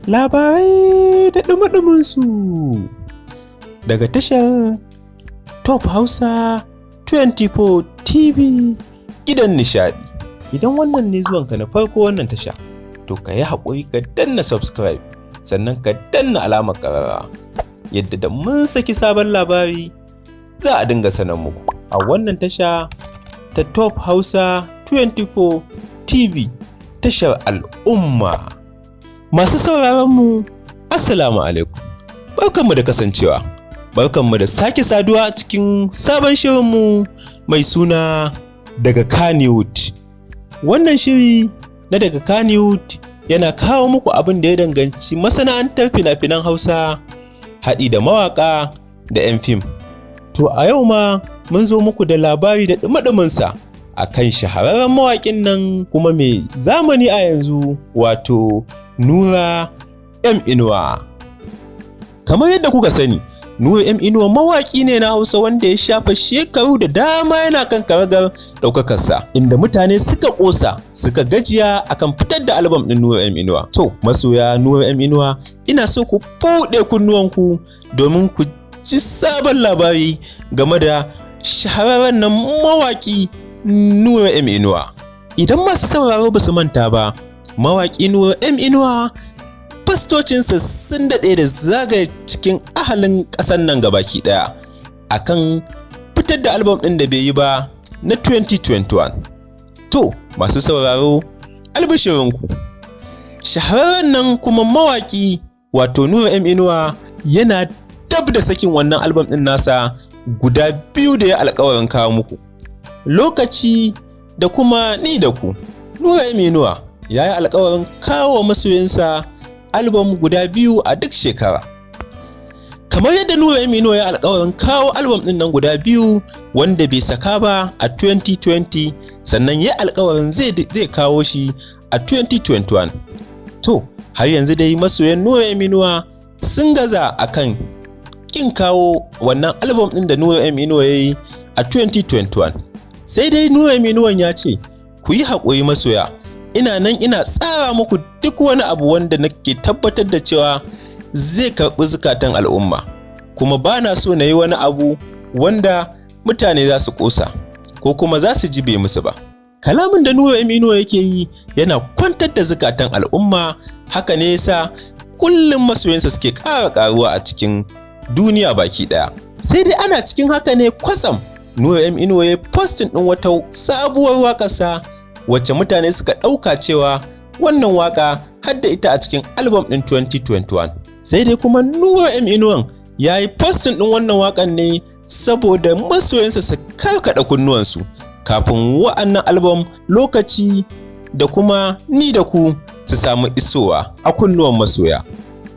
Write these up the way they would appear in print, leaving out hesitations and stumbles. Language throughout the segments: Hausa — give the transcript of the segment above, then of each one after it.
Labarai da ɗumi-ɗuminsu daga tashar Top Hausa 24 TV, gidan nishaɗi. Idan wannan ne zuwanka na farko wannan tasha, to ka yi haƙuri ka danna subscribe, sannan ka danna alamar ƙararrawa, yadda da mun saki sabon labari za a dinga sanar muku. A wannan tasha ta Top Hausa 24 TV, tashar al'umma. Masu sauraronmu, Assalamu alaikum. Barkanmu da kasancewa. Barkanmu da sake saduwa cikin sabon shirinmu mai suna Daga Kannywood. Wannan shiri na Daga Kannywood yana kawo muku abin da ya danganci masana'antar fina-finan Hausa, haɗi da mawaƙa da 'yan fim. To, a yau ma mun zo muku da labari da ɗumi-ɗuminsa a kan shahararren mawaƙin nan kuma mai zamani a yanzu, wato Nura M Inuwa. Kamar yadda kuka sani, Nura M Inuwa mawaƙi ne na Hausa wanda ya shafa shekaru da dama yana kan karagar ɗaukakarsa, inda mutane suka ƙosa suka gajiya akan fitar da albam ɗin Nura M Inuwa. To, masoya Nura M Inuwa, ina so ku buɗe kunnuwanku domin ku ji sabon labari game da shahararren nan mawaƙi Nura M Inuwa. Idan masu sauraro ba su manta ba, mawaƙi Nura M Inuwa, fastocinsa sun daɗe da zagaye cikin ahalin ƙasar nan gabaki ɗaya akan fitar da albam ɗin da bai yi ba na 2021. To, masu sauraro, albishirinku. Shahararren nan kuma mawaƙi, wato Nura M Inuwa, yana dab da sakin wannan albam ɗin nasa guda biyu da ya alkawarin kawo muku. Lokaci da kuma ni da ku. Nura M Inuwa ya yi alkawarin kawo masoyinsa albam guda biyu a duk shekara. Kamar yadda Nura M Inuwa ya alkawarin kawo albam ɗin nan guda biyu wanda bai saka ba a 2020, sannan ya alkawarin zai kawo shi a 2021. To, har yanzu dai masoyan Nura M Inuwa sun gaza akan kin kawo wannan albam ɗin da Nura M Inuwa ya yi a 2021. Sai dai Nura M Inuwan ya ce, "Ku yi haƙuri masoya, ina nan ina tsara muku duk wani abu wanda nake tabbatar da cewa zai karɓi zukatan al'umma, kuma ba na so na yi wani abu wanda mutane za su ƙosa ko kuma za su ji bai musu ba." Kalamin da Nura M Inuwa yake yi yana kwantar da zukatan al'umma, haka ne yasa kullum masoyansa suke ƙara ƙaruwa a cikin duniya baki ɗaya. Sai dai ana cikin haka ne kwatsam Nura M Inuwa ya posting ɗin wata sabuwar waƙarsa, wacce mutane suka ɗauka cewa wannan waƙa har da ita a cikin album ɗin 2021. Sai dai kuma Nura M Inuwan ya yi posting ɗin wannan waƙan ne saboda masoyansa su karkaɗa kunnuwansu kafin wa'annan album Lokaci da kuma Ni da Ku su samu isowa a kunnuwan masoya.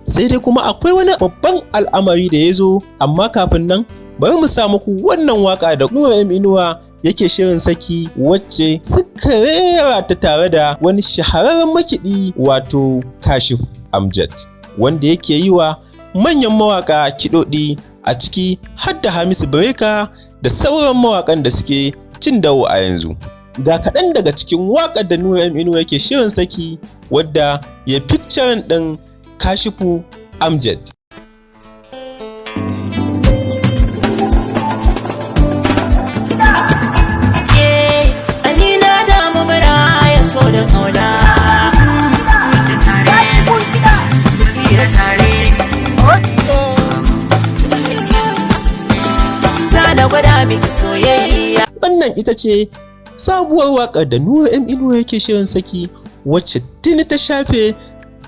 Sai dai kuma akwai wani babban al'amari da ya zo, amma kafin nan bari mu sa muku wannan waka da Nura M Inuwa yake shirin saki, wacce suka rera ta tare da wani shahararren makiɗi, wato Kashif Amjad, wanda yake yi wa manyan mawaka kiɗoɗi, a ciki har da Hamisu Breaker da sauran mawakan da suke cin dawo a yanzu. Ga kaɗan daga cikin waƙar da Nura M Inuwa yake shirin saki, wadda ya featuring ɗin Kashifu Amjad. Ni na damu muraya so da ƙauna. Hira tare. Zana gwada miki soyayya. Wannan ita ce sabuwar waƙar da Nura M Inuwa yake shirin saki, wacce tuni ta shafe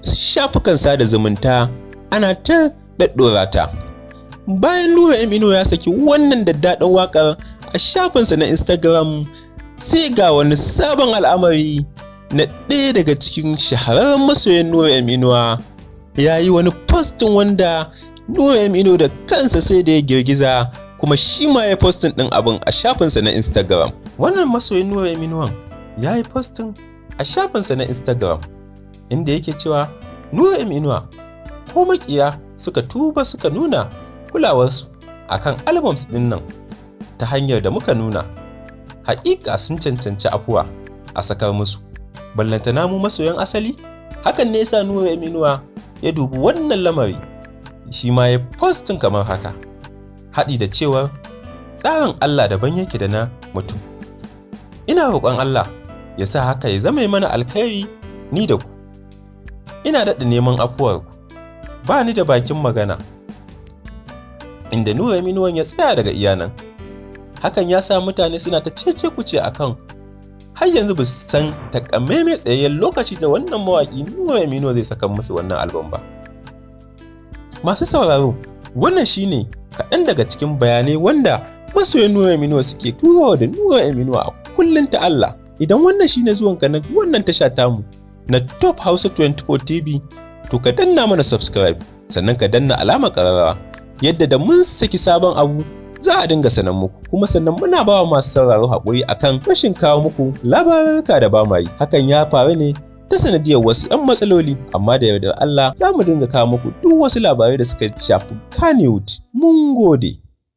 shafukan sada zumunta ana ta daddora ta. Bayan Nura M Inuwa ya saki wannan daddaɗin waƙar a shafinsa na Instagram, sai ga wani sabon al'amari na ɗaya daga cikin shahararren masoyan Nura M Inuwa ya yi wani posting wanda Nura M Inuwa da kansa sai da ya girgiza, kuma shi ma ya posting ɗin abin a shafinsa na Instagram. Wannan masoyin Nura M Inuwan ya yi posting a shafinsa na Instagram inda yake cewa, "Nura M Inuwa, ko makiya suka tuba suka nuna kulawarsu akan albums ɗin nan ta hanyar da muka nuna, haƙiƙa sun cancanci afuwa a sakar musu, ballantana mu masoyan asali." Hakan ne yasa Nura M Inuwa Ya dubi wannan lamari, shi ma ya posting kamar haka, haɗi da cewar tsarin Allah daban yake da na mutum. Ina roƙon Allah ya sa haka ya zama mana alkhairi ni da ku. Ina daɗa neman afuwarku, ba ni da bakin magana. Inda Nura M Inuwan ya tsaya daga iyanan. Hakan ya sa mutane suna ta cece kuce akan har yanzu ba su san takamaimai tsayayyen lokaci da wannan mawaƙi Nura M Inuwa zai saka musu wannan album ba. Masu sauraro, wannan shine kaɗan daga cikin bayanai wanda masoyan Nura M Inuwa suke turawa da Nura M Inuwa a kullum ta Allah. Idan wannan shine zuwanka na wannan tasha tamu na Top Hausa 24 TV, to ka danna mana subscribe, sannan ka danna alamar ƙararrawa, yadda da mun saki sabon abu za a dinga sanan muku. Kuma sannan muna bawa masu sauraro haƙuri akan rashin kawo muku labarurruka da ba ma yi. Hakan ya faru ne ta sanadiyar wasu 'yan matsaloli, amma da yardar Allah za mu dinga kawo muku duk wasu labarai da suka shafi Kannywood. Mun gode.